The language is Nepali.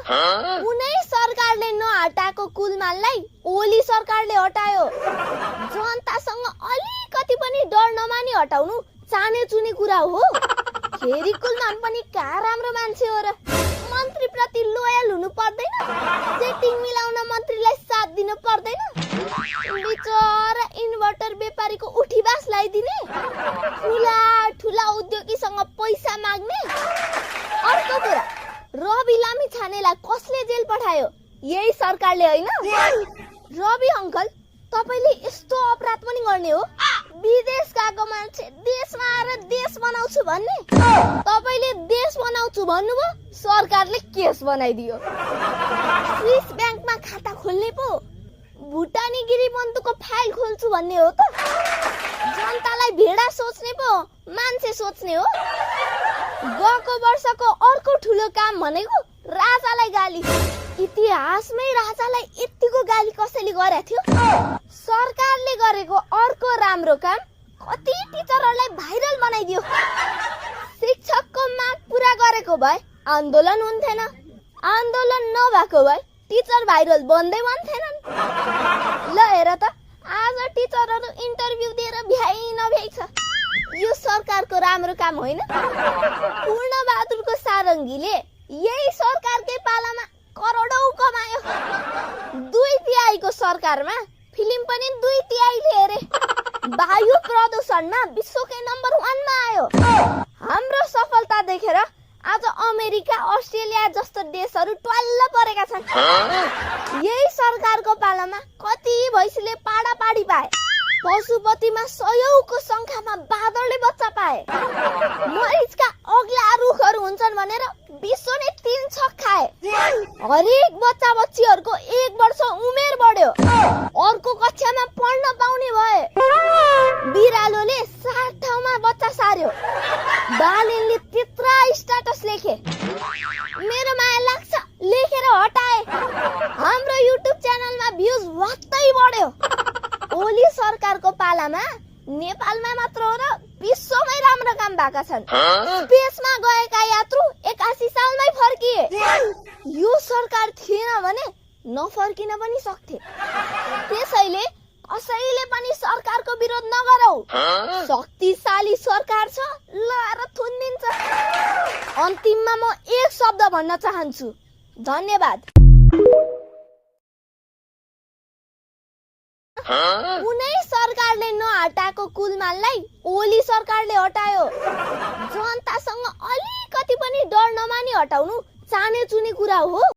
कुनै सरकारले नहटाएको कुलमानलाई ओली सरकारले हटायो। जनतासँग अलिकति पनि डर नमानी हटाउनु चाने चुने कुरा हो। फेरि कुलमान पनि कहाँ राम्रो मान्छे हो र। मन्त्री प्रति लोयल हुनु पर्दैन, सेटिङ मिलाउन मन्त्रीलाई साथ दिनु पर्दैन। बिचरा इन्भर्टर व्यापारीको उठीबास लगाइदिने, ठुला ठुला उद्योगीसँग पैसा माग्ने। अर्को कुरा, रवि लामिछानेलाई कसले जेल पठायो? यही सरकारले होइन? रवि अंकल, तपाईले यस्तो अपराध पनि गर्ने हो? विदेश गएको मान्छे देशमा आएर देश बनाउँछु भन्ने? तपाईले देश बनाउँछु भन्नुभयो, सरकारले केस बनाइदियो। स्विस ब्याङ्कमा खाता खोल्ने पो भुटानी गिरीबन्धुको फाइल खोल्छु भन्ने हो त? जनतालाई भेडा सोच्ने पो मान्छे सोच्ने हो? गएको वर्षको अर्को ठुलो काम भनेको राजालाई गाली। इतिहासमै राजालाई यतिको गाली कसैले गरेको थियो? सरकारले गरेको अर्को राम्रो काम, कति टिचरहरूलाई भाइरल बनाइदियो। शिक्षकको माग पूरा गरेको भए आन्दोलन हुन्थेन, आन्दोलन नभएको भए टिचर भाइरल बन्दै बन्थेनन्। ल हेर त, आज टिचरहरू इन्टरभ्यु दिएर भ्याइ नभ्याइ छ। यो सरकारको राम्रो काम होइन? पूर्णबहादुरको सारङ्गीले यही सरकारकै पालामा करोडौं कमायो। 2/3 सरकारमा फिल्म पनि 2/3 हेरे। वायु प्रदूषणमा विश्वकै नम्बर 1 मा आयो। हाम्रो सफलता देखेर आज अमेरिका, अस्ट्रेलिया जस्तो देशहरू ट्वाल्ल परेका छन्। यही सरकारको पालामा कति भैँसीले पाडापाडी पाए। पशुपतिमा 100औंको संख्यामा बाँदरले बच्चा पाए। मरिचका अग्ला रुखहरू हुन्छन् भनेर विश्वले 3 छक खाए। हरेक बच्चा बच्चीहरूको 1 वर्ष उमेर बढ्यो। अर्को कक्षामा पढ्न पाउने भए। बिरालोले 60 ठाउँमा बच्चा सार्यो। बालेनले त्यत्रा स्ट्याटस लेखे। मेरो माया लाग्छ, लेखेर हटाए। हाम्रो युट्युब च्यानलमा भ्युज वात्तै बढ्यो। ओली सरकारको पालामा नेपालमा मात्र हो र विश्वमै राम्रो काम भएका छन्। स्पेसमा गएका यात्रु 81 सालमै फर्किए। यो सरकार थिएन भने नफर्किन पनि सक्थे। त्यसैले कसैले पनि सरकारको विरोध नगरौ। शक्तिशाली सरकार छ, लएर थुनिदिन्छ। अन्तिममा म एक शब्द भन्न चाहन्छु, धन्यवाद। कुनै सरकारले नहटाएको कुलमानलाई ओली सरकारले हटायो। जनतासँग अलिकति पनि डर नमानी हटाउनु चाने चुने कुरा हो।